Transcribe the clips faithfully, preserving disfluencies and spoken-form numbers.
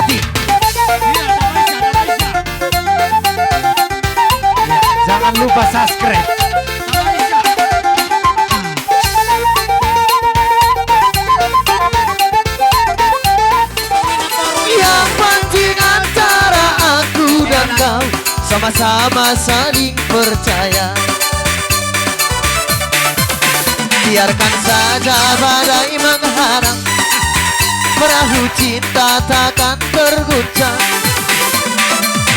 Di. Iya, tambah isa, tambah isa. Jangan lupa subscribe. Tambah isa. Yang penting antara aku dan kau sama-sama saling percaya. Biarkan saja badai menghadang, perahu cinta takkan terguncang.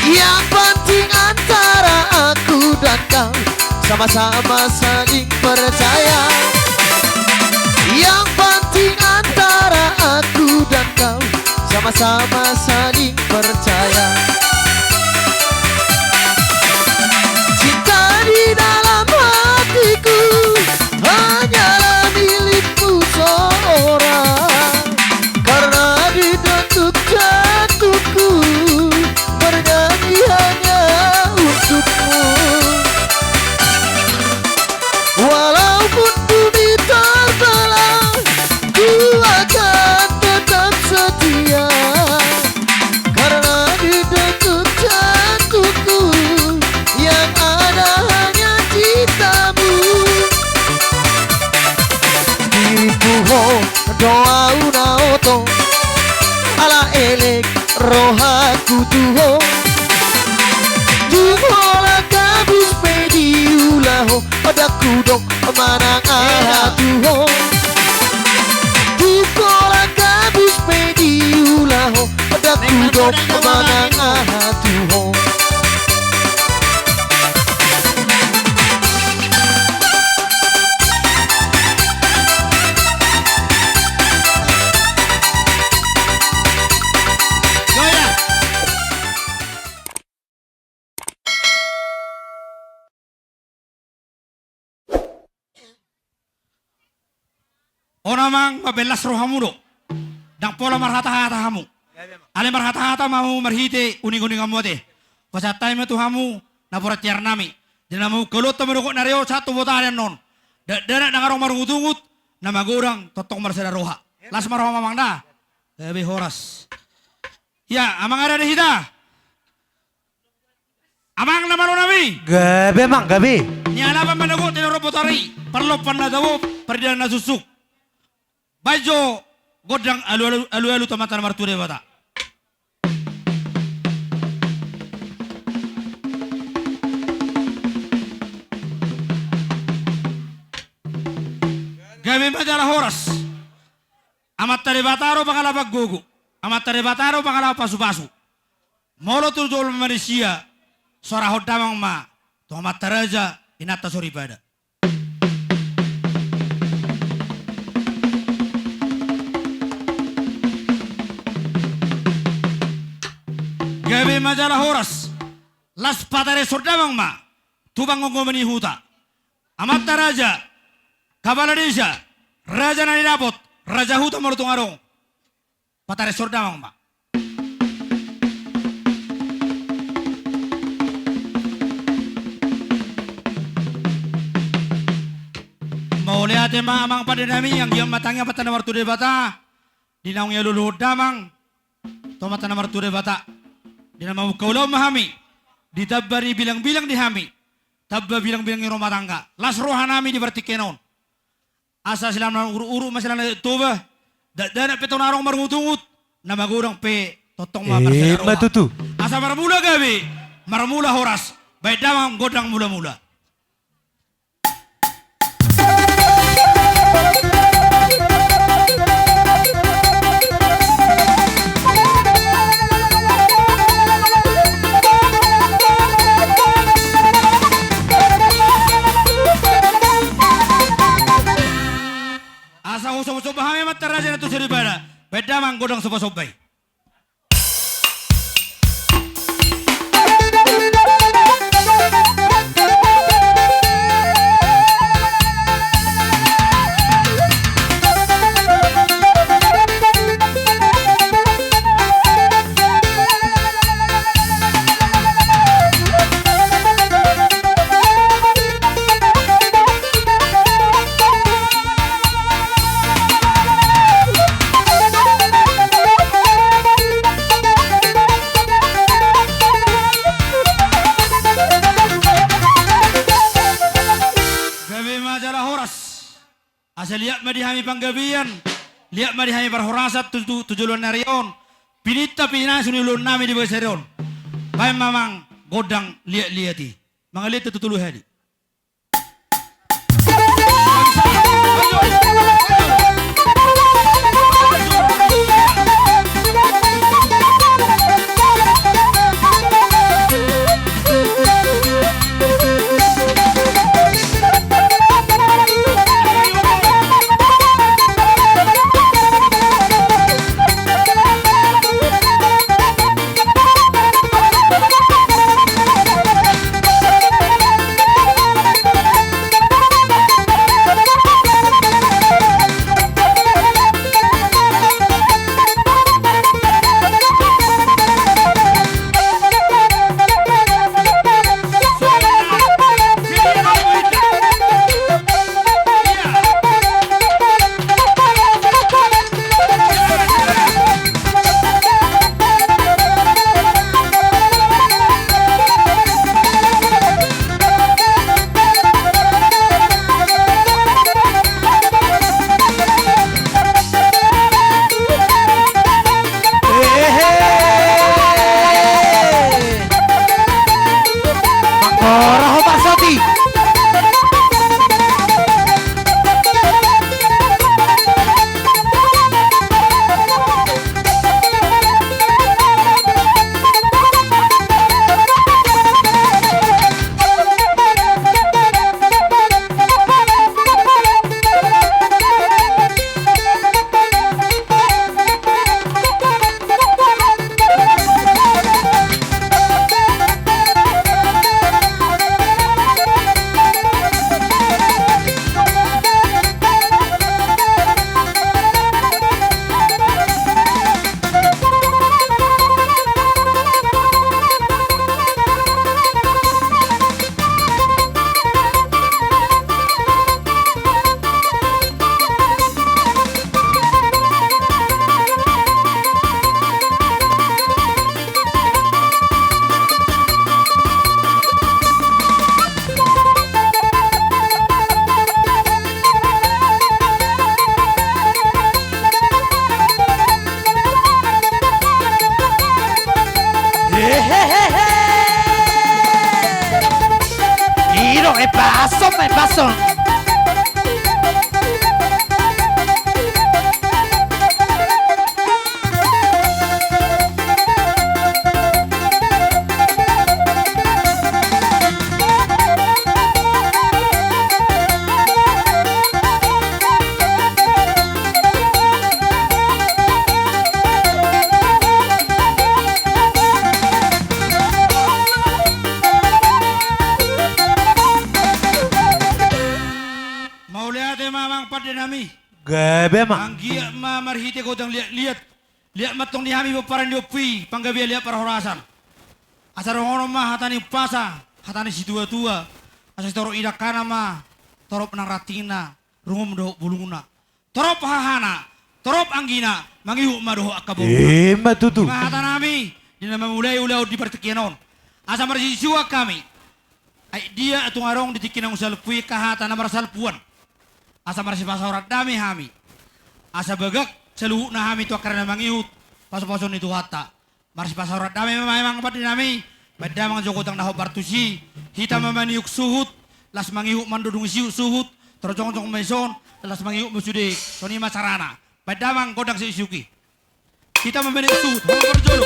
Yang penting antara aku dan kau sama-sama saling percaya. Yang penting antara aku dan kau sama-sama saling percaya. Cinta di dalam hatiku hanyalah milikmu seorang. Karena dituntut jantungku bernyanyi hanya untukmu. Walaupun bumi terbelah, ku akan tetap setia. Karena di dekat jantungku yang ada hanya cintamu. Dirimu ho do au na oto, ala elek rohaku tu ho. Dung holan gabus pe diula ho, ondakku dong manang aha tu ho. Dung holan gabus pe diula ho, ondakku dong manang aha tu ho. On amang, mambelas rohamu do. Ndang pola marhatahata hamu. Alai marhatahata ma hamu marhite uninguninganmu ate. Pasahat hami ma tu hamu napuran tiarnami. Di na mamungka ulaonta madungkon ni ari on sahat tu botari annon. Dakdanak ndang adong marungutungut, na magodang tongtong marsada roha. Las ma roham amang da. Gabe horas. Ia amang, ada di hita. Amang na malonami. Gabe amang, gabe. Nialapan ma na gok, tinorop botari, parlompan na tabo, pardidahan na suksuk. Baen jo gondang alualu, alualu tu Amanta na martua Debata. Gabe ma jala horas. Amanta Debata do pangalapan gogo. Amanta Debata do pangalapan pasupasu. Molo tu jolma manisia, sorahon damang ma tu amanta raja, inanta soripada. Gabe ma jala horas. Las patareshon damang ma tu panggomgoman ni huta. Amanta raja, kapala desa, raja na nidapot, raja huta molo tung adong. Patareshon damang ma. Mauliate ma amang pandenami, anggiat ma tangiang Amanta na martua Debata, di naung dialualuhon damang tu Amanta na martua Debata. Di na mamungka ulaon ma hami, ditamba ni bilangbilang di hami, tamba bilangbilang ni rumah tangga. Las rohanami di partingkian on. Asa silang na uruk-uruk ma silang na Toba, dakdanak pe tong na adong marungutungut, na magodang pe tongtong ma marsada roha. Ima tutu. Asa marmula gabe, marmula horas, baen damang gondang mulamula. Asa husombasomba hami ma amanta raja na tu soripada, baen damang gondang sombasomba i. di hami panggabean, liat ma di hami parhorasan tu, tu, tu joloan ni ari on. Pininta pinasuni ulaon nami di bagasan ari on. Baen ma amang gondang liat-liat i. Mangaliat tu tolu hali. Ehe. Mangkoro ho parsoti. Hehehe. Iro, e paso, e paso. Mauliate ma amang pande nami. Gabe ma. Anggiat ma marhite godang liat-liat. Liat ma tong di hami pomparan ni ompu i, panggabean liat parhorasan. Asa dohonon ma hata ni umpasa, hata ni situa-tua. Asa sitorop ni dangkana ma, torop nang rantingna, rungum dohot bulungna. Torop hahana, torop anggina, mangihut ma dohot angka boru. Ima tutu. Ima hata nami, di na mamulai ulaon di partingkian on. Asa marsiusuan hami. Ai dia tung adong di tingki naung salpu i angka hata na marsalpuan. Asa marsipasaoran dame hami. Asa bagak saluhutna hami tu angka ari na mangihut, pasu-pasu ni Tuhanta. Marsipasaoran dame ma amang pande nami, baen damang jo godang na hombar tusi, hita ma maniuk suhut, las mangihut mandodung siuk suhut, torjongjong ma dison, las mangihut ma sude, songon i ma carana. Baen damang godang siuk-siuk i. Hita ma maniuk suhut, hombar jolo.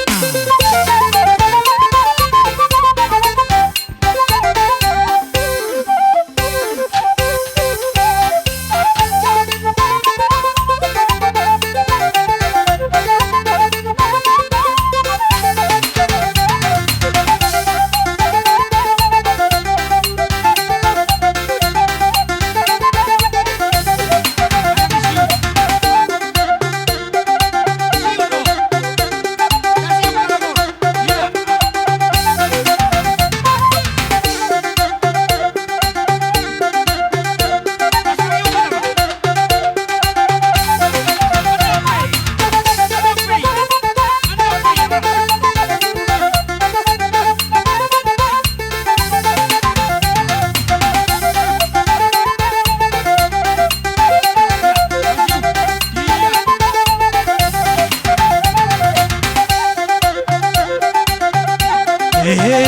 Hehe.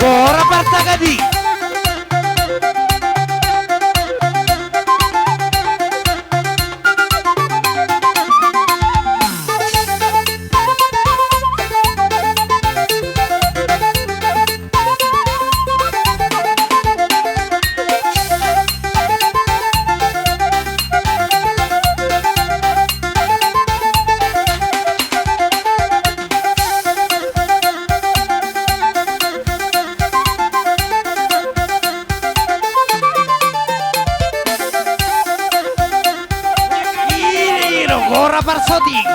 Gora partagadi. Iro, iro, gora parsoting.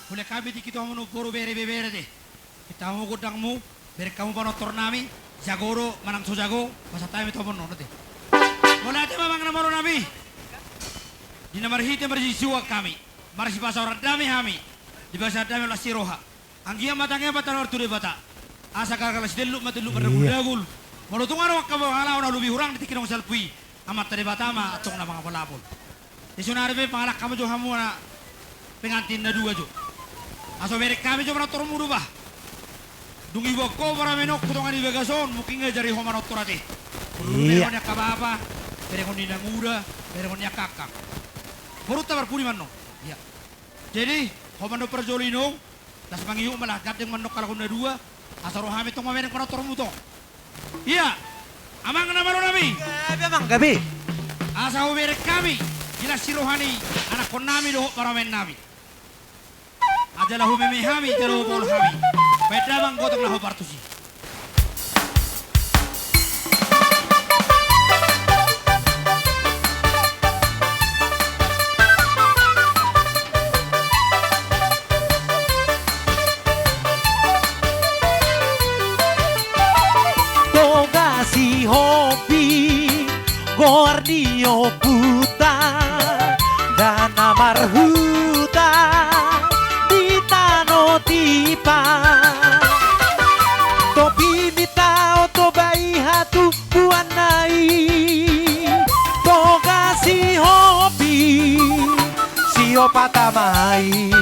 Horas. Holan hami tingki tu hamu boru, bere, ibebere, te. Tingki tu hamu gondangmu, bereng hamu panortor nami, jago do manang so jago, pasahat hami tu hamu on, te. Mauliate ma, amang na malo nami. Di na marhite marjinjiuan hami, marsipasaoran dame hami dipasahat dame las ni roha. Anggiat ma tangiang ma tano tu Debata, asa gala-gala sitelluk ma telluk, iya, mardagul-dagul. Molo tung adong angka boha na lobi hurang di tingki na salpu i, Amanta Debata ma antong na mangapul-apul. Di sonari pe mangalangka ma jo hamu na pengantin na dua jo. Asa hubereng hami jo panortormu do, bah. Dung diboan ho parumaen on tu tonga ni bagas on, mungkin nga jari ho manortor, ate. Iya. Berengon ni angka bapa, berengon ni nanguda, berengon ni angka angka. Borunta parpudi ma annon. Iya. Jadi, ho ma annon parjolo, inong. Las mangihut ma, laho gandeng ma annon halak on na dua, asa ro hami tong mamereng panortormu tong. Iya, amang na malo nami. Gabe, amang, gabe. Asa hubereng hami di las ni roha ni anakkon nami dohot parumaen nami. Jala humeme hami, jala hupaul hami. Baen damang gotong na hombar tusi. Toga Sihombing goar ni ompunta, dana marhuta di tano tipa. Topi mita oto bai hatubuanna i, Toga Sihombing siopat ama i.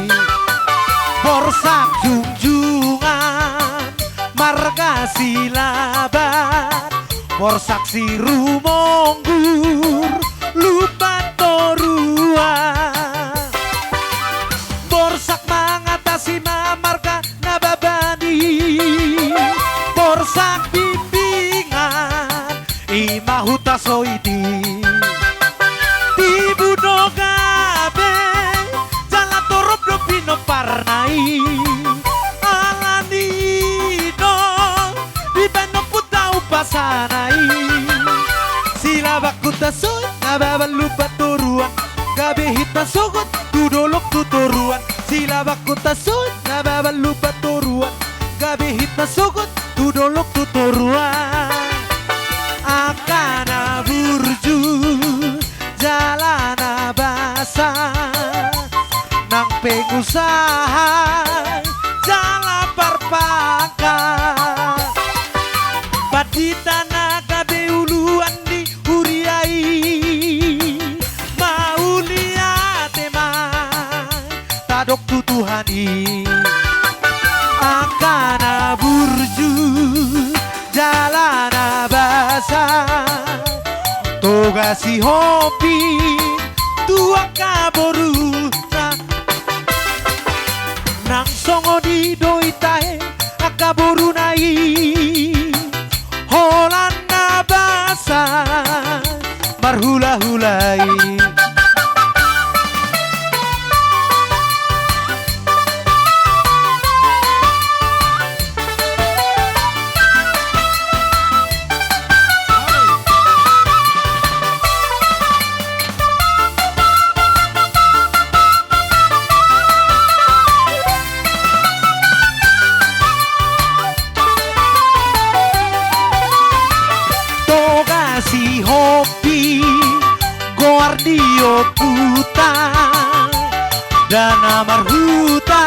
Borsak Junjungan marga Silaban, Borsak Sirumonggur Lumban Toruan. Borsak Mangatasi ma marga Nababan i. Borsak Bimbingan i ma Hutasoit i. Tibu do gabe jala torop do pinomparna i. Alani do dibaen ompunta umpasana i. Silabak Hutasoit, Nababan, Lumban Toruan, gabe hita sogot tu dolok tu toruan. Silabak Hutasoit, Nababan, Lumban Toruan, gabe hita sogot tu dolok tu toruan. Angka na burju jala na basa, nang pengusaha jala parpangkat. Pandita na gabe uluan ni huria i, mauliate ma tadok tu Tuhan i. Angka na burju Gasi hopi tu angka boruna. Nang songon i do i tahe angka boruna i. Holan na basa marhulahula i. Toga si hopi goar ni omputa, dana marhuta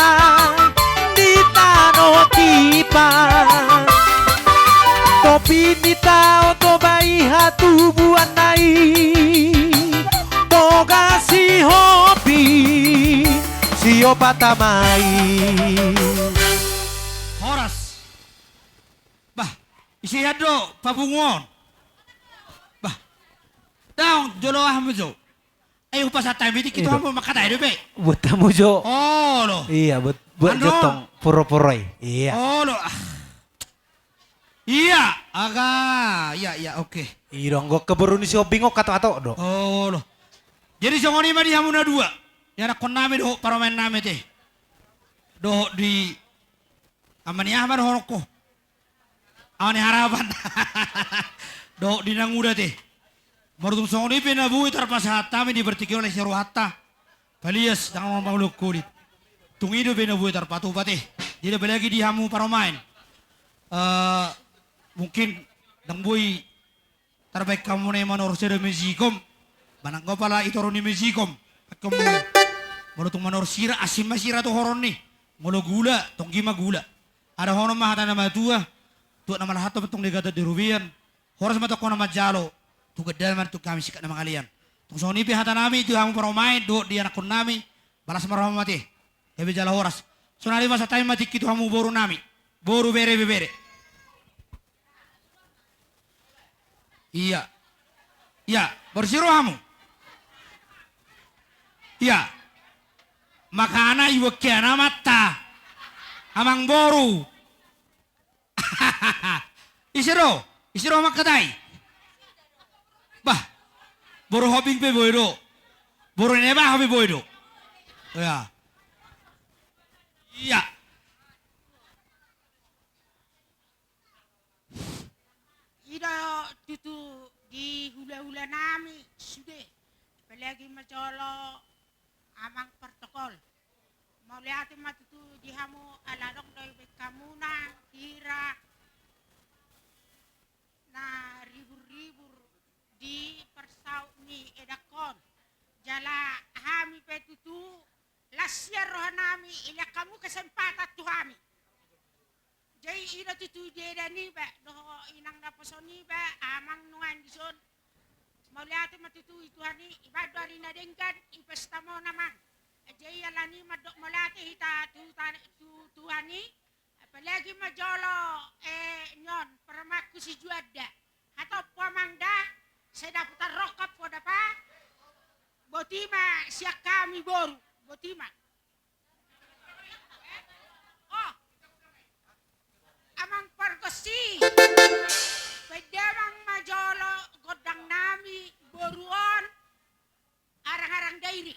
di tano tipa. Topi ni tao Toba i hatubuanna i, Toga si hopi si opat ama i. Horas. Bah, ise hian do papungu on. Bah. Daong jolo aha ma jo. Ai hupasahat hami tingki tu hamu mangkatai dope. Buat hamu jo. Olo. Iya, buat buat jotong poro-poro i. Iya. Olo. Ah. Iya, aga, iya iya oke. Iya dong, gok ke boru ni si Obing gok kato-kato do. Olo. Jadi songon i ma di hamu na dua. Di anakkon nami dohot parumaen nami te. Dohot di ama ni aha ma dohononku. Awan ni harapan. Dohot di nanguda te. Molo tung songon i pe na boi tarpasahat hami di partingkian on lae si rohanta. Palias ndang na mangulahon kulit. Tung i dope na boi tarpatupa te. Jadi apalagi di hamu parumaen. Eh, mungkin ndang boi tarbaen hamu na i manortor sira mejikom. Manang pala i toru ni mejikom. Pakkon molo tung manortor sira asin ma sira tu horon ni. Molo gula tonggi ma gula. Ada hono ma hata na matua. Tuak na malahat tu petong degata di rubian. Horas ma tongkona manjalo. Tu gandana ma tu hami singkat na mangalean. Tung songon i pe hata nami tu hamu parumaen dohot di anakkon nami. Balas ma roha ma te. Gabe jala horas. Sonari ma satai ma tingki tu hamu boru nami. Boru bere bebere. Iya. Iya, borsiro hamu. Iya. Makana iwakkian amanta. Amang boru. Ise do? Ise do mangkatai? Bah. Boru Hobing pe boi do. Boru Neba pe boi do. Iya. Iya. I do tutu di hulahula nami sude. Apalagi ma jolo amang protokol. Mauliate ma tutu di hamu ala adong do ibaen hamuna hira na ribur-ribur di parsaut ni edangkon. Jala hami pe tutu las sian roha nami ilean hamu kesempatan tu hami. Jadi i do tutu dieda niba dohot inang naposo niba amang nuaeng dison. Mauliate ma tutu i Tuhan i, ibaen do ari na denggan i pesta muna amang. Jadi alani mandok mauliate hita tu Tuhan i. Apalagi ma jolo eh nion parumaenku si Juanda. Hatop po amang da. Sai dapotan rongkap po da pa. Boti ma sian hami boru. Boti ma. Oh. Amang pargonsi. Baen damang ma jolo gondang nami boru on. Arang-arang dairi.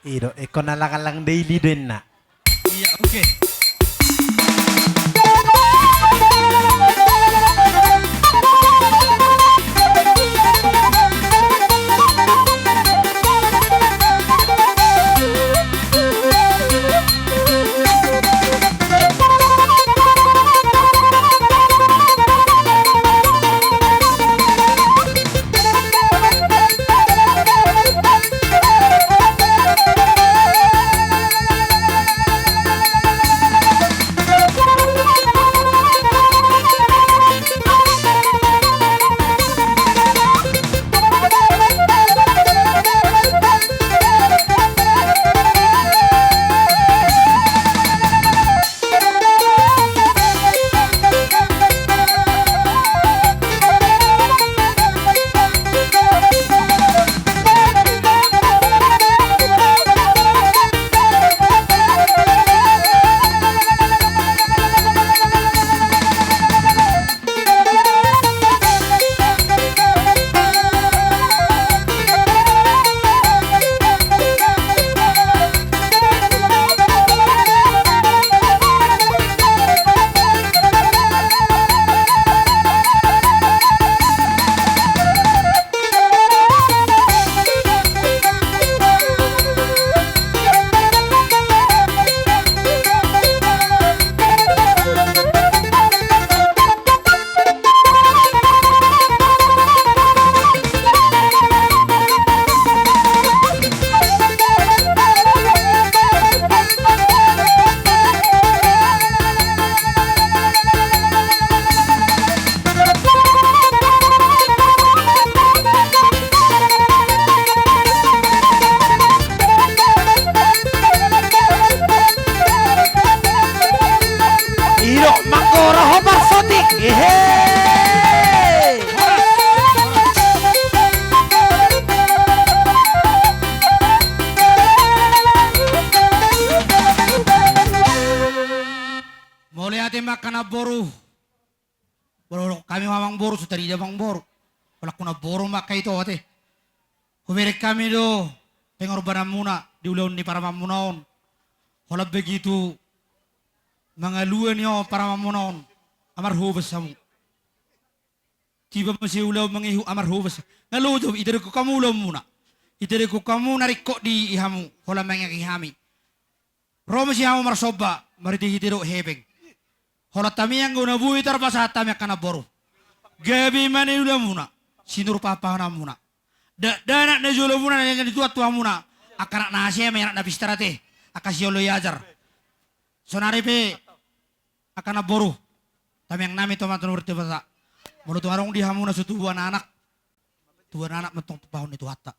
I do, ingkon alang-alang dairi do inna. Iya, oke. Goro hombar sotik. Ehe. Mauliate ma angka namboru. Molo hami ma amangboru, so tarida amangboru. Holan hu namboru ma angka ito ate. Hubereng hami do pengorbananmuna di ulaon ni paramanmuna on. Holan begitu mangalua ni on paramanmuna on. Amarhobas hamu. Tiba muse ulaon mangihut amarhobas. Nga loja, itadingkon hamu ulaonmuna. Itadingkon hamu na ringkot di hamu. Holan mangiangi hami. Ro muse hamu marsomba, marhitehite dohot hepeng. Holan hami anggo na boi tarpasahat hami angka namboru. Gabe ma na niulamuna, sinur pahanpahananmuna. Dakdanak na jolomuna na nian ni Tuhan tu hamuna. Angka anak na hasea ma i, anak na pistar ate. Angka siolo i ajar. Sonari pe angka namboru. Tamiang nami tu Amanta na hurang Debata. Molo tung adong di hamuna so tubu anak-anak. Tubu anak ma antong tumpahon ni Tuhanta.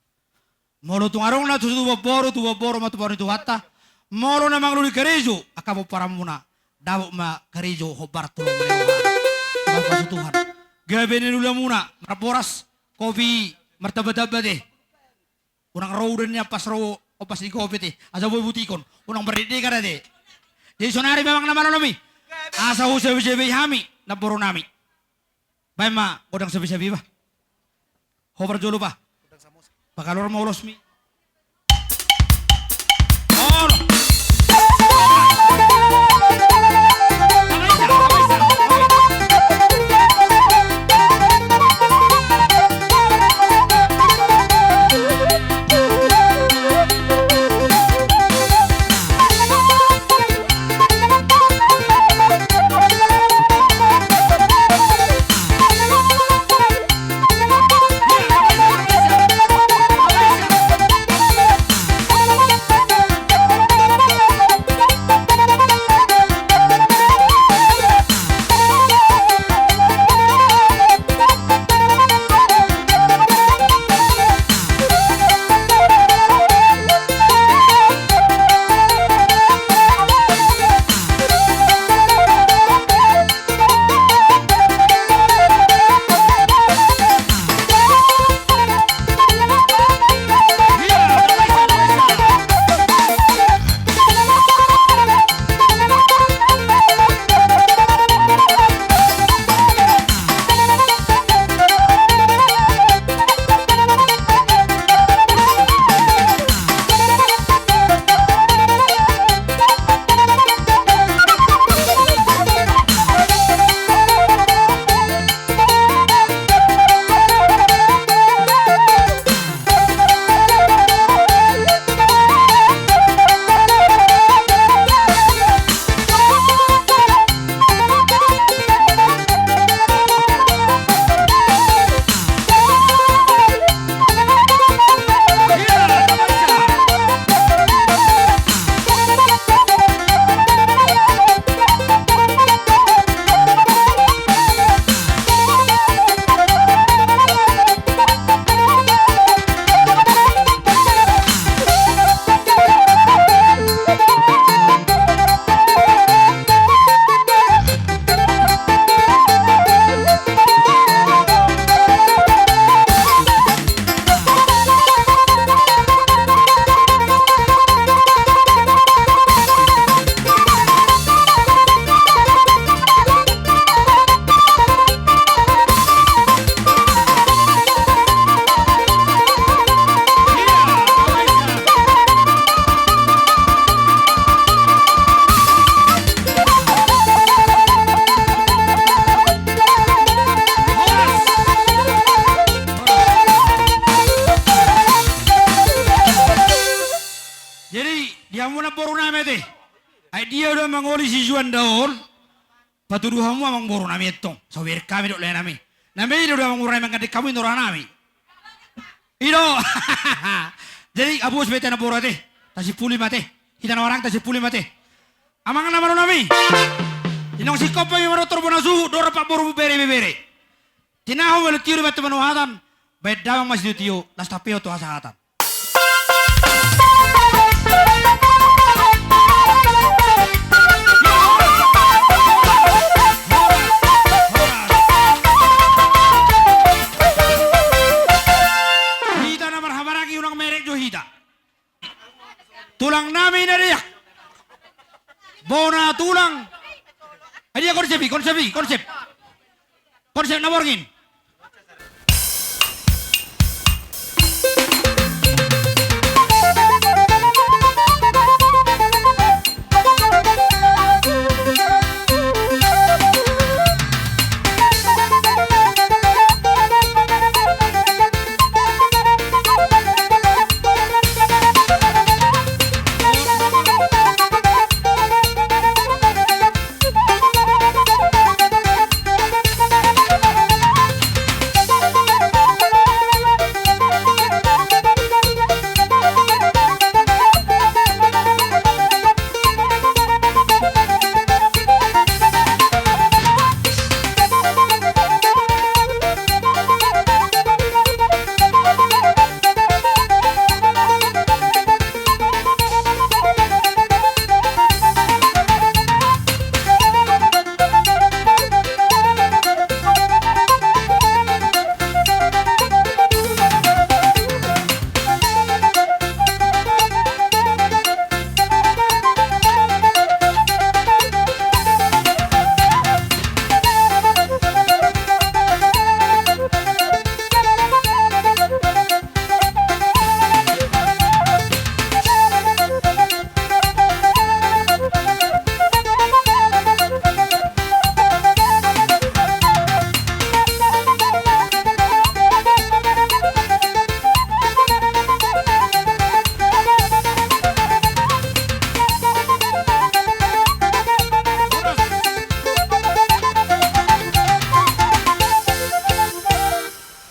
Molo tung adong na so tubu boru, tubu boru ma tumpahon ni Tuhanta. Molo na mangalului karejo angka pomparanmuna, dapot ma karejo hombar tu lomo ni roha. Tumpahon ni Tuhan. Gabe na niulamuna, marboras, kopi, martambatamba ate. Unang ro udan ni ampas ro ompas ni kopi ate. Asa boi butikon. Unang mardekdekan ate. Jadi sonari memang na malo nami. Asa husabesabe hami namboru nami. Baen ma godang sabesabe ba. Ho parjolo ba. Pakaluar ma olosmi. Jadi, di hamu namboru nami ate. Ai dia do mangoli si Juanda on. Patudu hamu amangboru nami antong. Sahubereng hami dohot lae nami. Na mei do amangboru nami manggandeng hamu i, roha nami. I do. Jadi, abos be ate namboru ate. Tasimpuli ma ate. Hita na marang tasimpuli ma ate. Amang na malo nami. Inong singkop pe manortor bona suhut, dorang pak boru bere bebere. Tinahu melo tiur batu manohatan. Baen damang ma situtu. Las tapeo tu hasahatan. Ona tulang. Ai dia konsep i, konsep i, konsep. Konsep na borngin.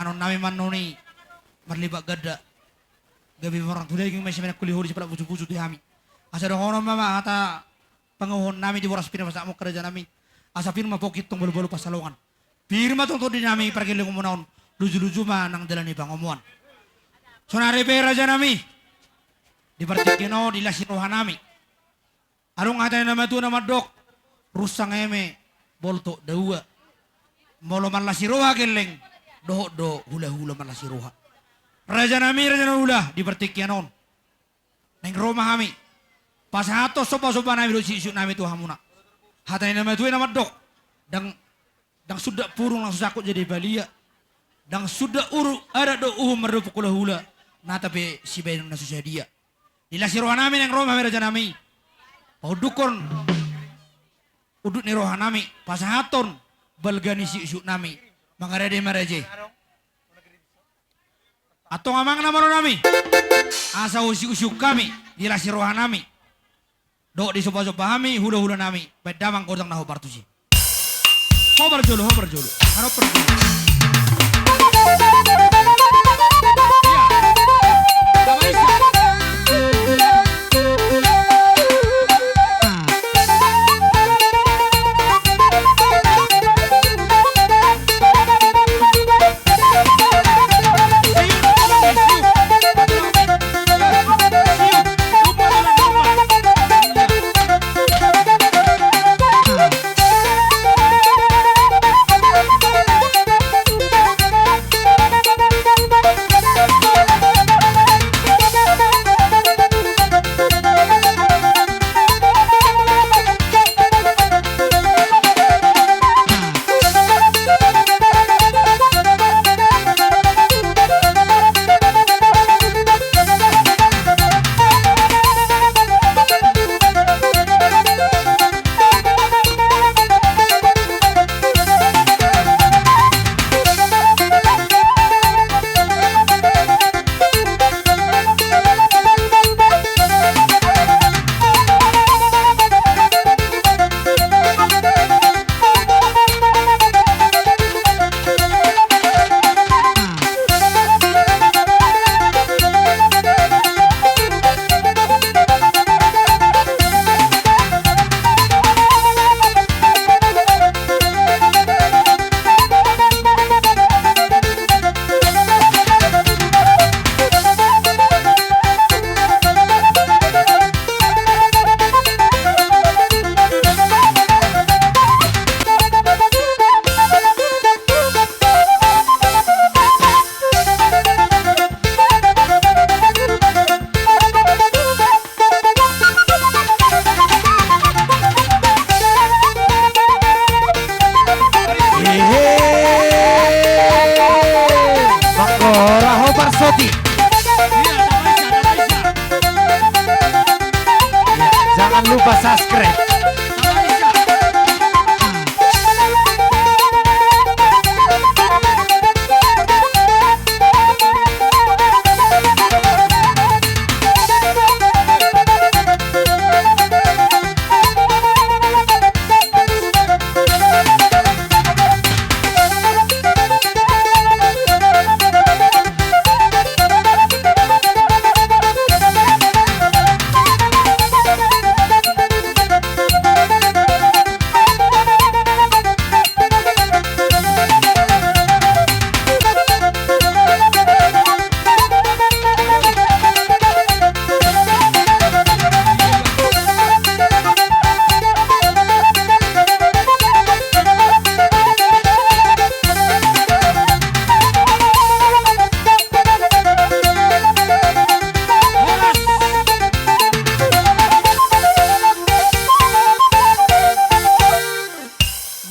Annon nami mannoni marlipat ganda. Gabe marang tu daging ma simenek kuli hori sipalat busu-busu di hami. Asa dohonon ma ma hata panguhon nami di boras pina pasak mok raja nami. Asa pir ma pongki tong balu-balu pansalongan. Pir ma tong tondi nami pargellengon muna on. Luju-luju ma nang dalan ni pangomoan. Sonari pe raja nami. Di partingkian on di las ni roha nami. Adong hata ni na matua na mandok, runsang eme boltok daua. Molo marlas ni roha gelleng, dohot do hula-hula marlas ni roha. Raja nami, raja na hula, di partingkian on. Naeng ro ma hami. Pasahathon somba-somba nami dohot siuk-siuk nami tu hamuna. Hata ni na matua na mandok. Ndang Ndang sundat purung langsung sangkut jadi balia. Ndang sundat uruk adat dohot uhum mardomu hula-hula. Nata pe sibaenon na so sadia. Di las ni roha nami naeng ro ma hami raja nami. Paundukhon unduk ni roha nami. Pasahathon balga ni siuk-siuk nami. Mangarade ma raja i. Antong amang na malo nami. Asa husiuk-siuk hami. Di las ni roha nami. Dohot disomba-somba hami, hula-hula nami, baen damang godang na hombar tusi. Hombar jolo, hombar jolo. Hombar jolo. Ia. Tama isa. Iya, tapaisa, tapaisa. Jangan lupa subscribe. Tapaisa.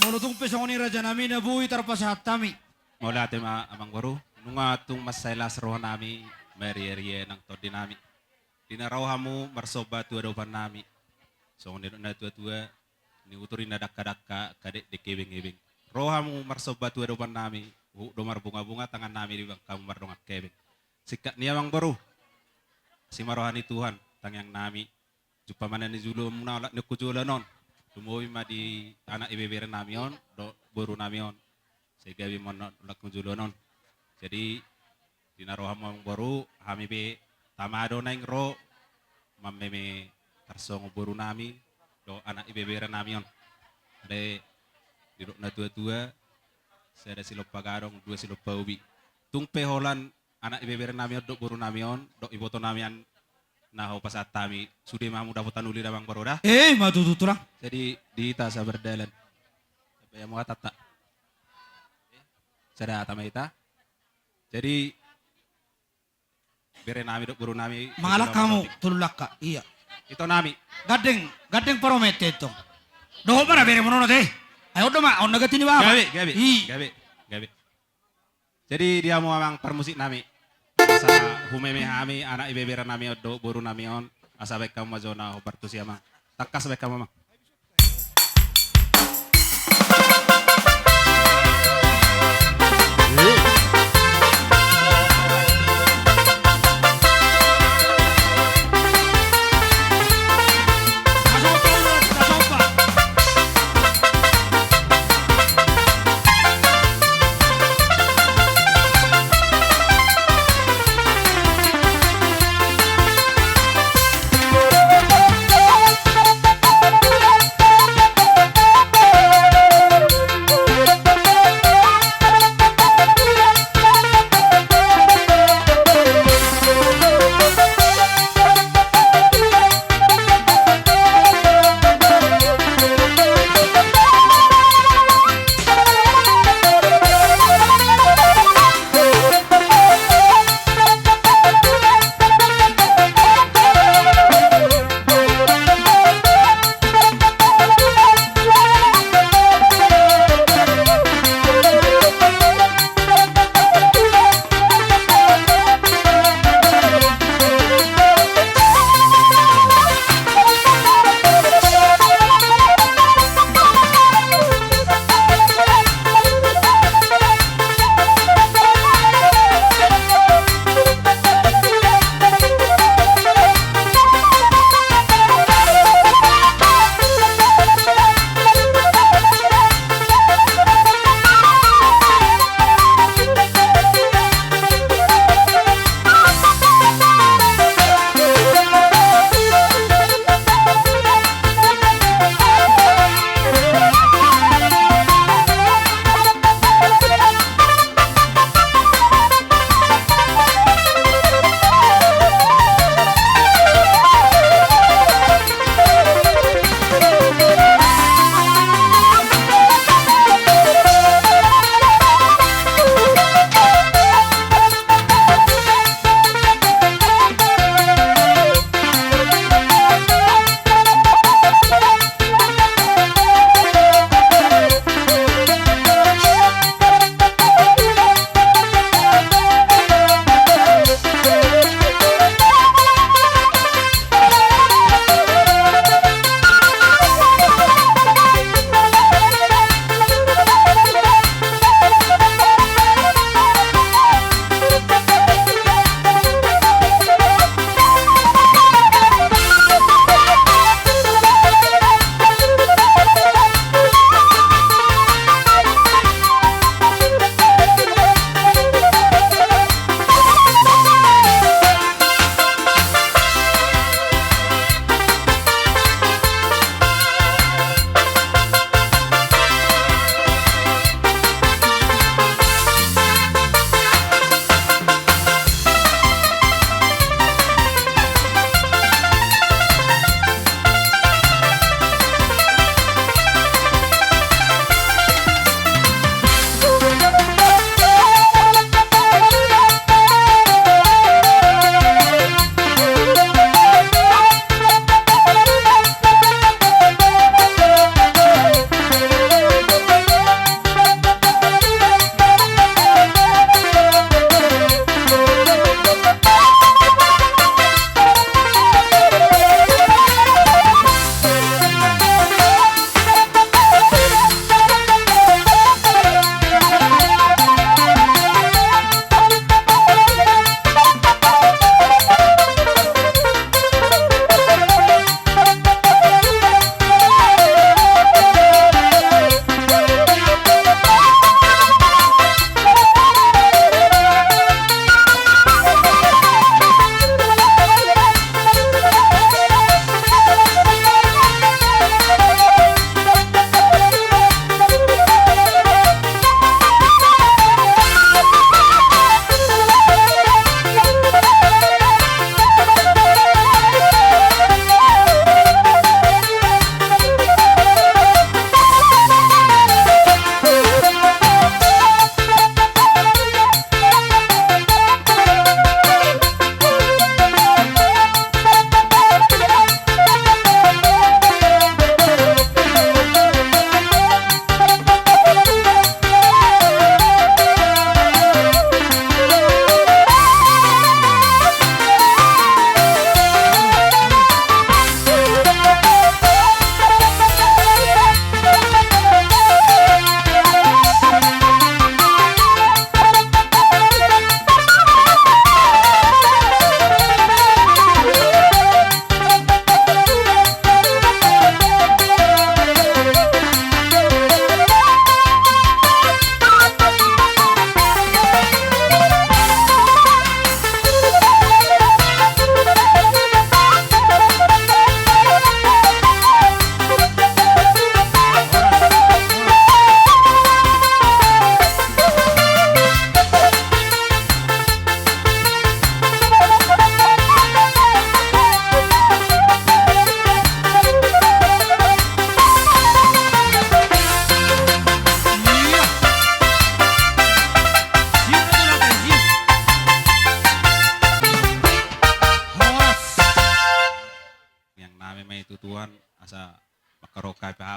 Molo tung pe songon i raja nami na boi tarpasahat hami. Mauliate ma amang boru, nunga tung mansai las roha nami, marria-ria nang tondi nami. Di na ro hamu marsomba tu adopan nami. Songon nidok na tua-tua, ni utur i na dangka-dangka, kadek dengke ebeng-ebeng. Ro hamu marsomba tu adopan nami, huhut do marbunga-bunga tangan nami di bangkamu mardongan kebeng. Singkat ni amang boru, asi ma roha ni Tuhan, tangiang nami. Jumpa ma na nijulumuna olat ni hujoloan on. Lumobi ma di anak ibebere nami on, dohot boru nami on. Sai gabe ma on olat ni hujoloan on. Jadi, di na ro hamu amang boru, hami pe tama do naeng ro, mameme tarsongon boru nami, dohot anak ibebere nami on. Alai, didok na tua-tua, sada silompa gadong, dua silompa ubi. Tung pe holan anak ibebere nami on, dohot boru nami on, dohot iboto nami an, na hupasahat hami, sude ma hamu dapotan uli da amang boru da. Eh, ima tutu tulang. Jadi, di hita sabar dalan. Sampai hamu hatanta. Sada hata ma hita. Jadi, bere nami dohot boru nami, mangalap hamu, tolu langka, iya. Ito nami. Gandeng, gandeng paromete ito. Dohot ma na bere monono te. Ayo do ma, on na gati ni bapa. Gabe, gabe, i. Gabe, gabe. Jadi, di hamu amang parmusik nami. Asa humeme hami, anak ibebere nami on, dohot boru nami on. Asa baen hamu ma jo na hombar tusi amang. Tangkas baen hamu amang.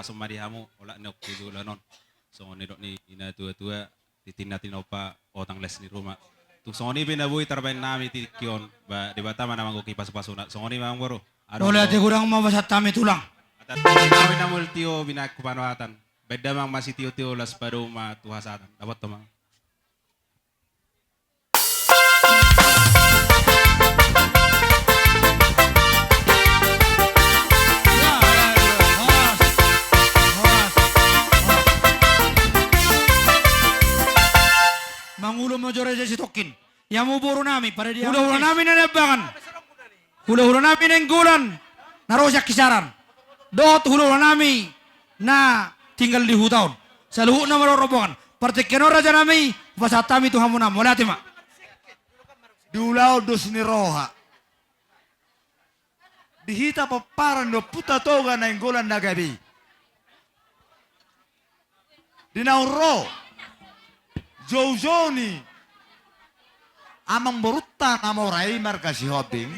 Soma di hamu, olat ni on tu joloan on. Songon nidok ni natuatua, tintin na tinompa, otang las ni ruma. Tung songon i pe na boi tarbahen nami tingki on, ba Debata ma na manggohi pasupasuna. Songon i ma amang boru. Adong. Mauliate godang ma hupasahat hami tulang. Atas nami na multio binahen tu panoatan. Bahen damang ma sitiotio las padomu ma tu hasahatan. Dapot amang. Mangulon ma jo raja Sitongkin. Ia ma boru nami, pada dia. Hulahula nami na niambangan. Hulahula nami na inggolan, na ro sian Kisaran. Dohot hulahula nami na tinggal di huta on. Saluhutna ma dohot rombongan. Partingkian on raja nami, hupasahat hami tu hamuna, mauliate ma. Di ulaon dos ni roha. Di hita pomparan ni Ompunta Toga Nainggolan na gabe i. Di naung ro joujou ni amangborunta na mora i marga Sihombing,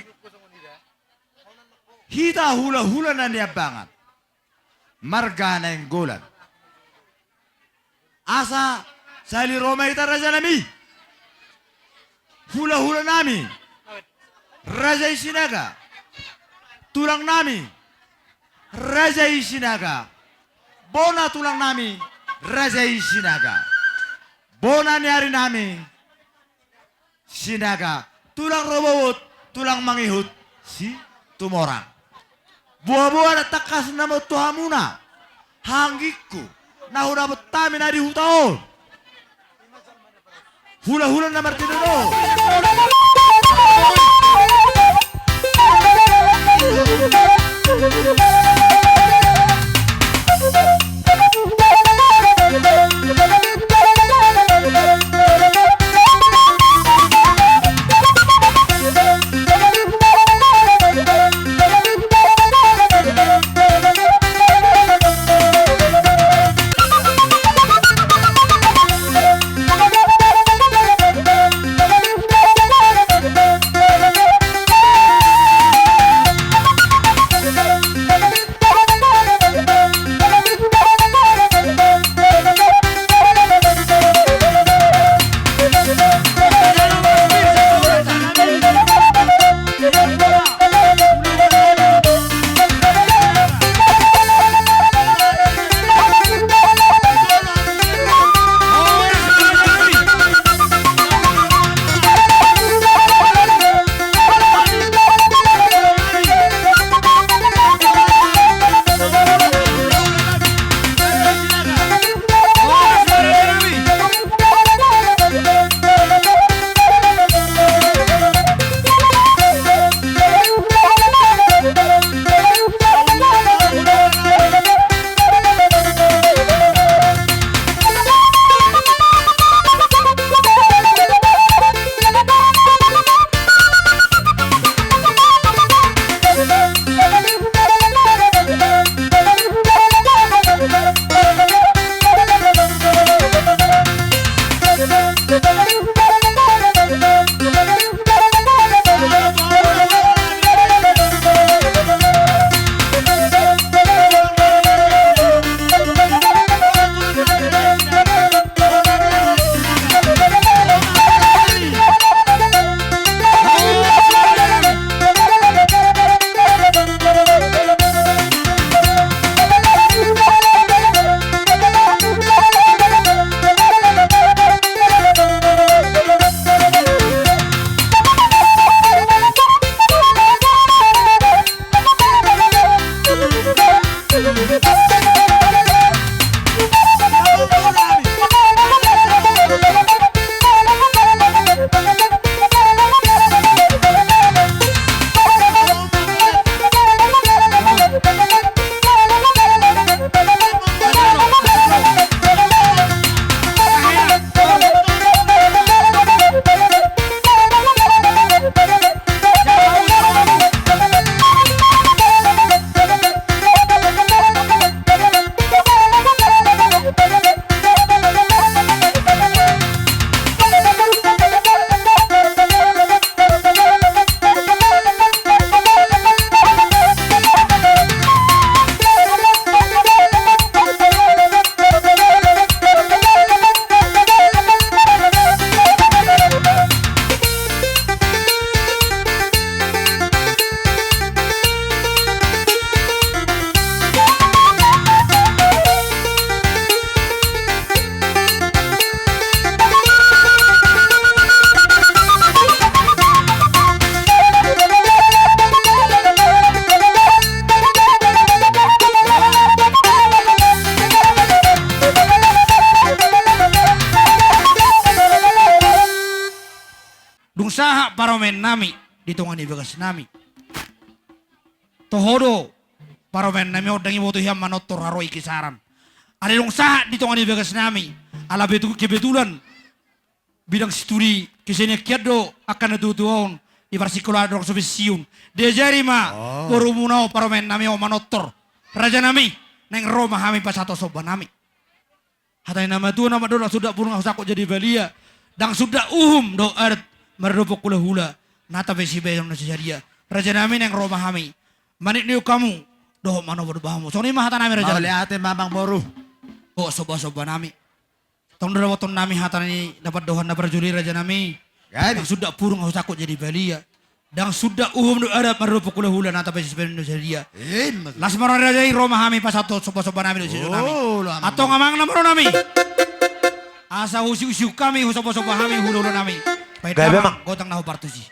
hita hulahula na niambangan marga Nainggolan. Asa sahali ro ma hita raja nami, hulahula nami, raja i Sinaga, tulang nami, raja i Sinaga, bona tulang nami, raja i Sinaga, bona ni ari nami, Sinaga, tulang rorobot, tulang mangihut, Situmorang. Boaboa na tangkas na ma tu hamuna, haha anggingku, na hudapot hami na di huta on. Hulahula na martinodohon. sahat parumaennami di tonga ni bagasnami. Toho do parumaennami on, ndang diboto hian manortor, haroro i kisaran. Alai dung sahat di tonga ni bagasnami, ala betu-, kebetulan bidang studi kesenian hian do angka natuatua on, di parsikolaan adong so pensiun. Diajari ma borumuna on parumaennami on manortor. Rajanami, naeng ro ma hami pasahat sombanami. Hata ni na matua na mandok, ndang sundat purung ahu sangkot jadi balia, ndang sundat uhum dohot adat maradophon hulahula, na tape sibahenon na so sadia. Rajanami, naeng ro ma hami manitnit hamu dohot manobatbat hamu. Songon i ma hatanami, rajanami. Mauliate ma, amangboru. Dohot sombasombanami. Tong do dapothonnami hata ni na pandohan na parjolo i, rajanami. Ndang sundat purung ahu sangkot jadi balia, ndang sundat uhum dohot adat maradophon hulahula, na tape sibahenon na so sadia. Las ma roha ni raja i, ro ma hami pasahat sombasombanami dohot sidohononnami. Antong amang na maro nami, asa husiusiu hami, husombasomba hami hulahulanami. Bahen damang gotang na hombar tusi.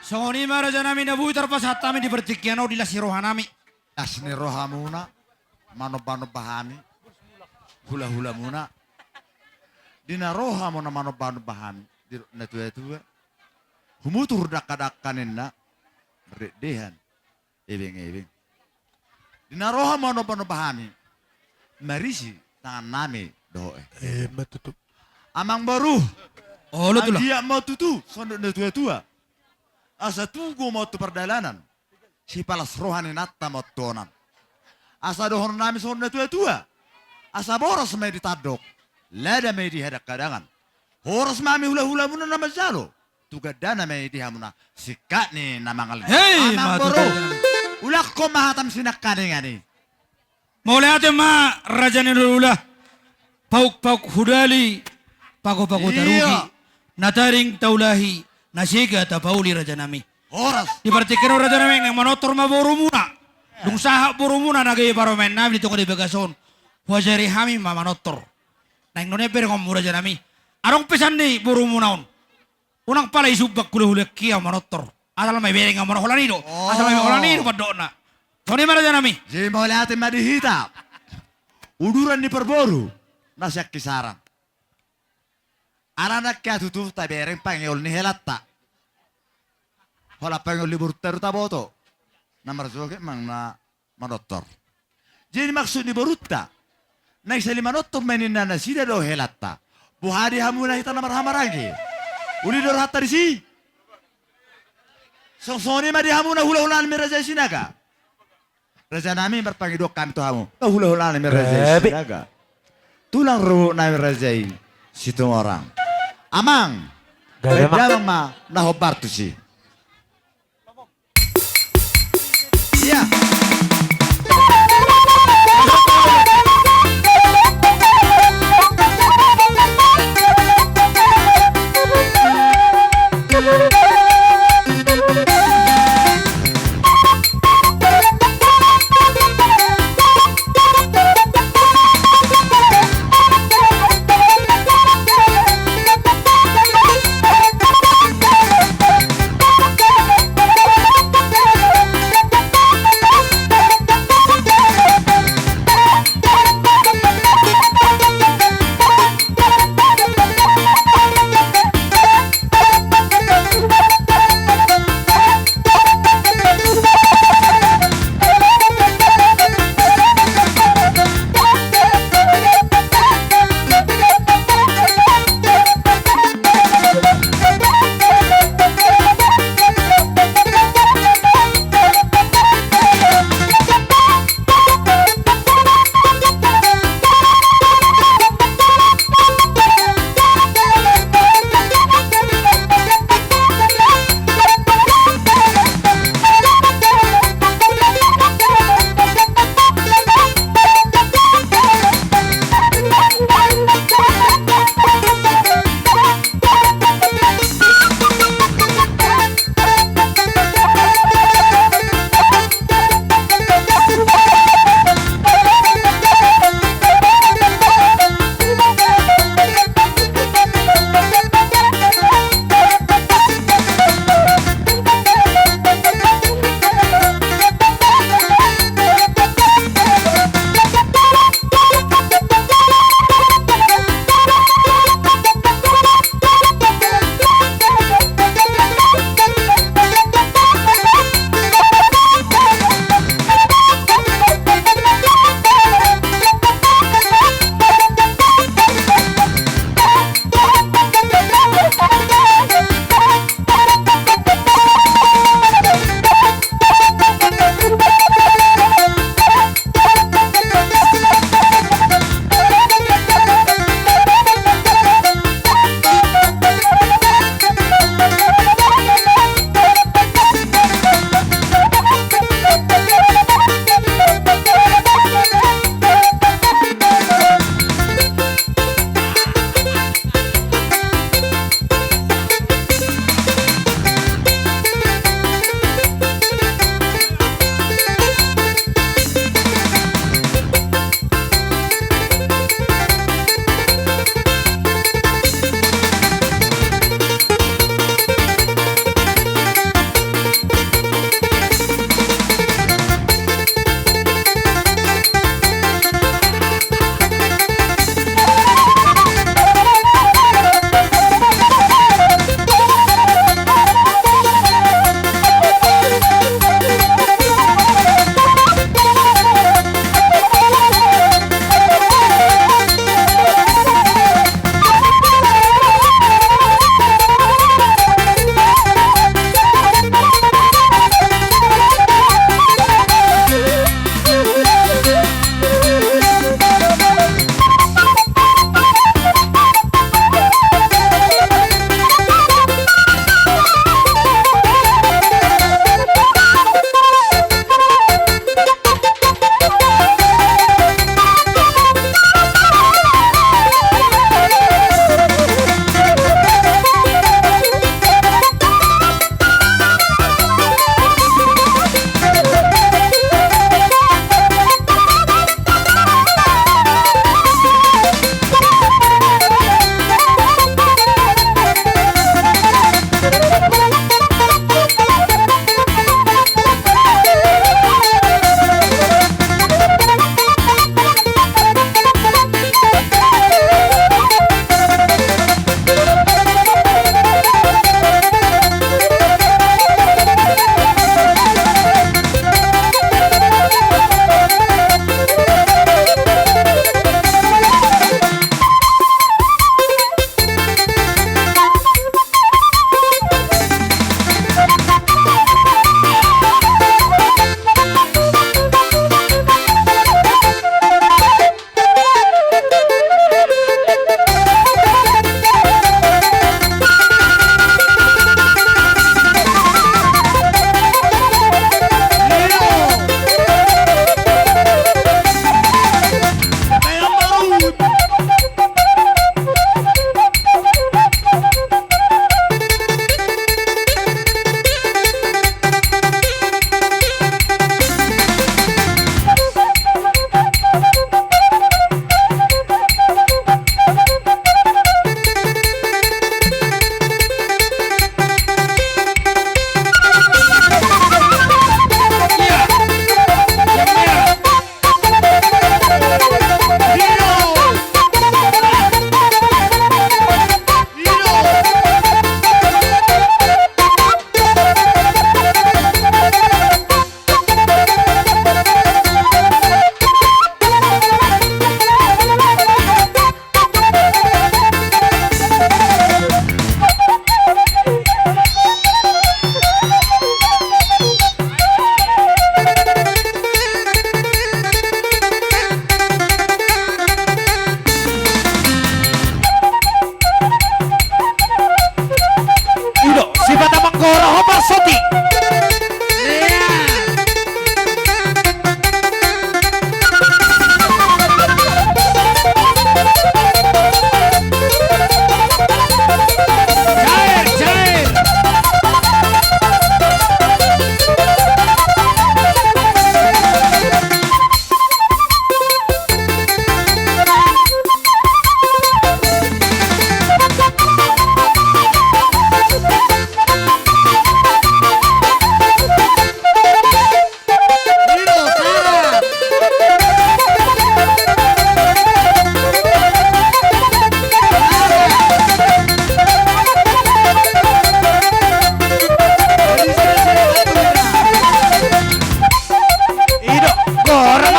Songon i ma rajanami na boi tarpasahat hami di partingkian on di las ni rohanami. Las ni rohamuna manombanomba hami, hulahulamuna. Di na ro hamuna manombanomba hami, didok natuatua, humutur dangkadangka ninna, mardendehan ebengebeng. Di na ro hamu manombanomba hami, marisi tangannami dohot e. Emma tutu. Amangboru. Olo, tulang. Anggiat ma tutu songon dok natuatua, asa tugo ma on tu pardalanan, sipalas roha ni inanta ma on tu onan. Asa dohononnami songon natuatua, asa boras ma i di tandok, lada ma i di hadangkadangan. Horas ma hami hulahulamuna na manjalo, tu gandana ma i di hamuna singkat ni na mangallang. Hei, amangboru, ma tutu. Ulakhon ma hatam sinangkaningan i. Mauliate ma raja ni hulahula. Pauk-pauk hudali, pago-pago tarugi, na taring taulahi, na sega tapauli rajanami. Horas. Di partingkian on rajanami, naeng manortor ma borumuna. Dung sahat borumuna na gabe parumaennami di tonga di bagas on, huajari hami ma manortor. Naeng nuaeng bereng on mura rajanami. Adong pesan ni borumuna on. Unang pala isumbang hulahula kia manortor. Asal ma ibereng, amun holan i do. Asal ma ibereng, holan i do pandokna. Songon i ma rajanami. Jadi mauliate ma di hita. Uduran ni parboru na sian Kisarang. Alana kia tutu tabereng pangeol ni helanta. Holan pangeol ni borunta do taboto. Na marjoget manang na manortor. Jadi maksud ni borunta, naeng sali manortor ma ninna nasida do helanta. Boha di hamu na hita na marhahamaranggi? Uli do rohanta disi. Songon i ma di hamu na hulahula ni raja i Sinaga. Rajanami, marpangidoan hami tu hamu. Na hulahula ni raja i Sinaga. Tulang rorobot nami raja i Situmorang. Amang. Gabe, Amang. Damang ma na hombar tusi. Ia.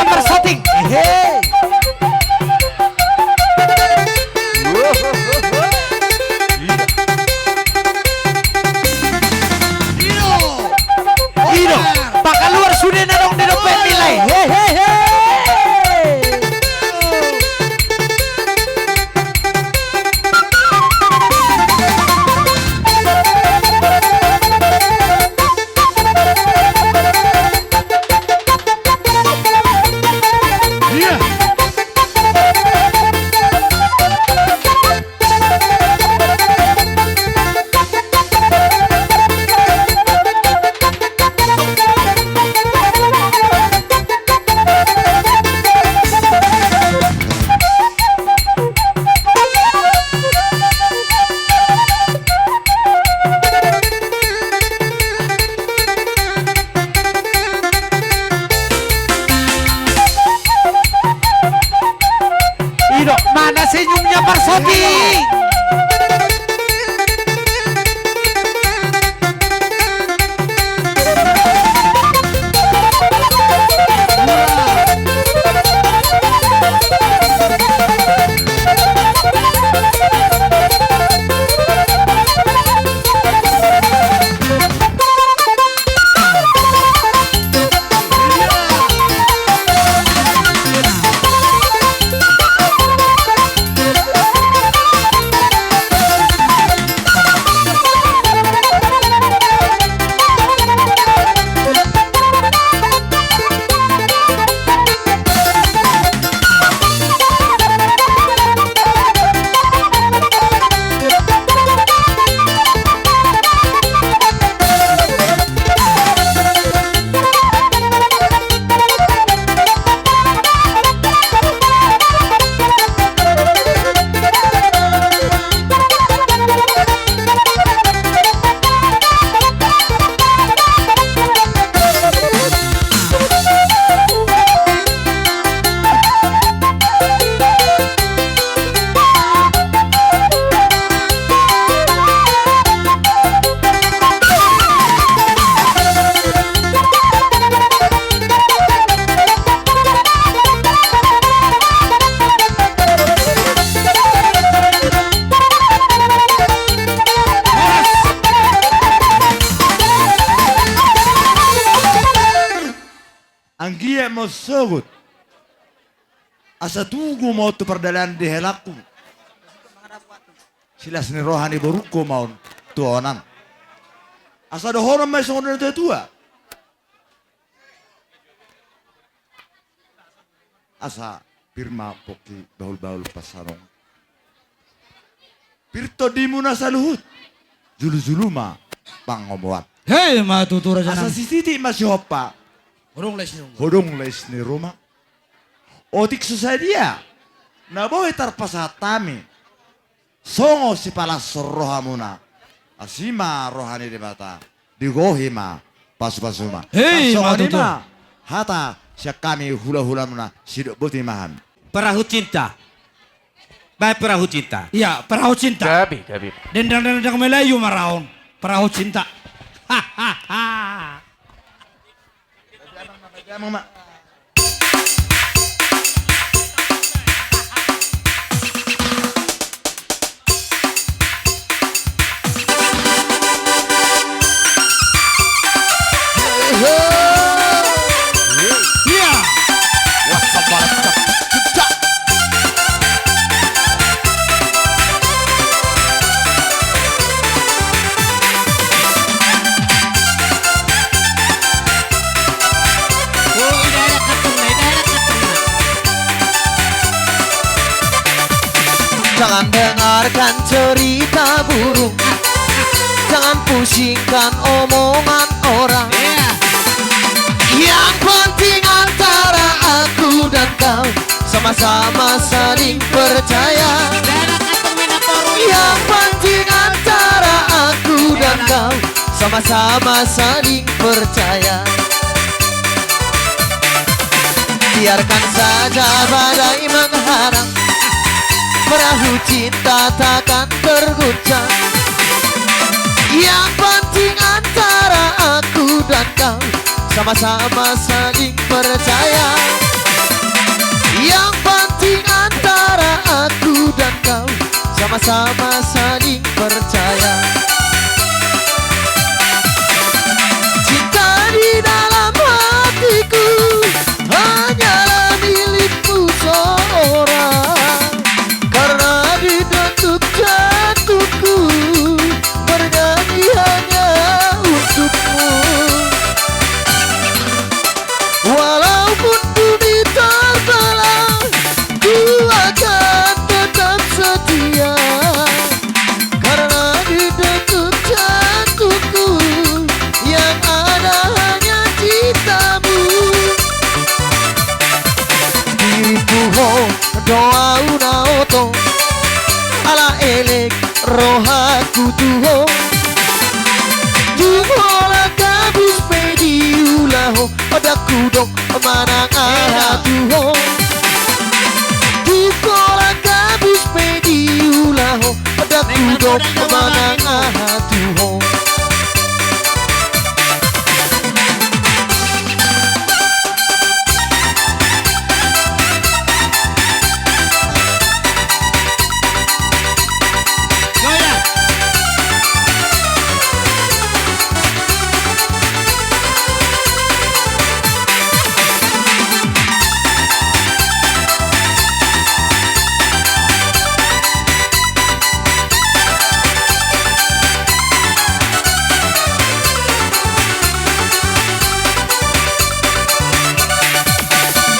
Marsating. Hehe. I do. Pakaluar sude na adong di dompet ni lae. Hehehe. I do, mana senyumnya Marsating? Anggiat ma sogot. Asa tugu ma on tu pardalanan di helangku. Silas ni roha ni borungku ma on tu onan. Asa dohonon ma i songon na tua-tua. Asa pir ma pongki bahul-bahul pansalongan. Pir tondimuna saluhut. Julu-julu ma pangomoan. Hei ma tutu raja nami. Asa sititik ma sihompa. Hodong lais ni ruma. Hodong lais ni ruma. Otik so sadia na boi tarpasahat hami. Songon sipalashon rohamuna. Asi ma roha ni Debata. Digohi ma pasu-pasuna. Hei ma tutu. Songon i ma hata sian hami hula-hulamuna, sidok boti ma hami. Perahu cinta. Baen perahu cinta. Iya, perahu cinta. Gabe, gabe. Dendang-dendang Melayu ma ra on. Perahu cinta. Hahaha. Jangan dengarkan cerita burung, jangan pusingkan omongan orang. Yang penting antara aku dan kau sama-sama saling percaya. Yang penting antara aku dan kau sama-sama saling percaya. Biarkan saja badai mengharang, perahu cinta takkan terguncang. Yang penting antara aku dan kau sama-sama saling percaya. manang aha tu ho. Tung holan gabus pe diula ho, ndang hudok manang aha tu ho.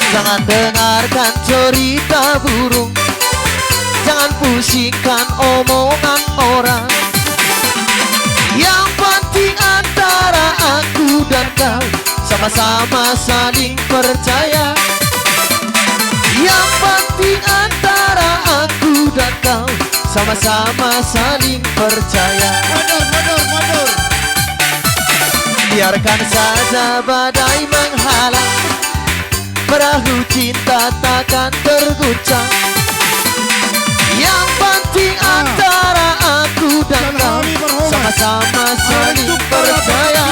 Jangan dengarkan cerita burung, jangan pusingkan omongan orang. Yang penting antara aku dan kau sama-sama saling percaya. Yang penting antara aku dan kau sama-sama saling percaya. Mundur, mundur, mundur. Biarkan saja badai menghala, perahu cinta takkan terguncang. Yang penting antara aku dan kau sama-sama saling percaya.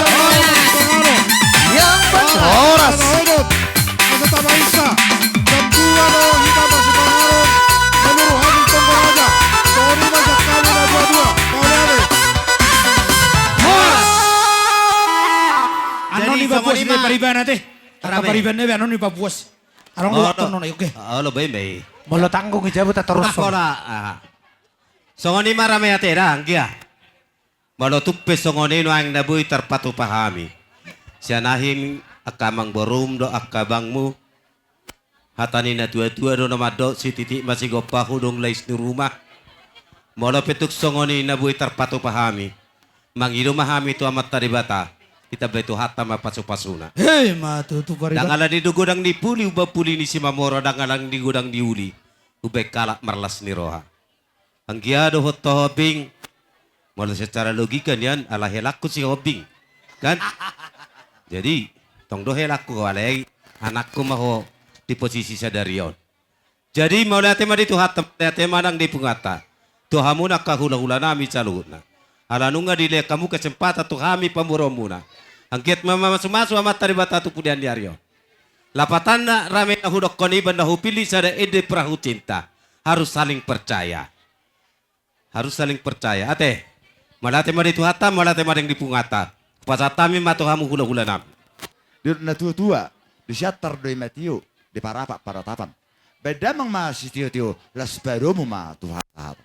Yang penting horas. Asa tapainsa. Jam dua do hita masipanganon. Menurut Haji Tonggo Raja. Songon i ma sian hami na dua-dua. Mauliate. Horas. Annon i babuas di pariban ate. Rame. Pariban nebe annon i babuas. Adong do waktu non, oke. Olo, baen, baen. Molo tanggung i jabu tatorus. Songon i ma rame ate da, anggia. Molo tung pe songon i nuaeng na boi tarpatupa hami. Sian ahi angka amangborum dohot angka abangmu. Hata ni na tua-tua do na mandok, sititik ma sigompa hudung lais ni ruma. Molo pe tung songon i na boi tarpatupa hami, mangido ma hami tu Amanta Debata, ditambai Tuhanta ma pasu-pasuna. Hei ma tutu pariban. Ndang ala ni godang ni puli umbahen puli ni Simamora, ndang ala ni godang ni uli umbahen halak marlas ni roha. Anggia dohot ho Hombing. Molo secara logika nian ala helangku si Hombing, kan? Jadi tong do helangku, alai anakku ma ho di posisi sadari on. Jadi mauliate ma di Tuhanta, mauliate ma nang di punguanta. Tu hamu nang angka hula-hula nami saluhutna, ala nunga dilehon hamu kesempatan tu hami pamoruonmuna. Anggiat ma mamasu-masu Amanta Debata tu pudian ni ari on. Lapatanna rame na hudokkon i, baen na hupillit sada ende perahu cinta. Harus saling percaya. Harus saling percaya. Ate, mauliate ma di Tuhanta, mauliate ma nang di punguanta. Hupasahat hami ma tu hamu hula-hula nami. Didok na tua-tua, disiantar do i ma tio, diparapat paratapan. Baen damang ma sitio-tio, laos padomu ma tu hata-hata.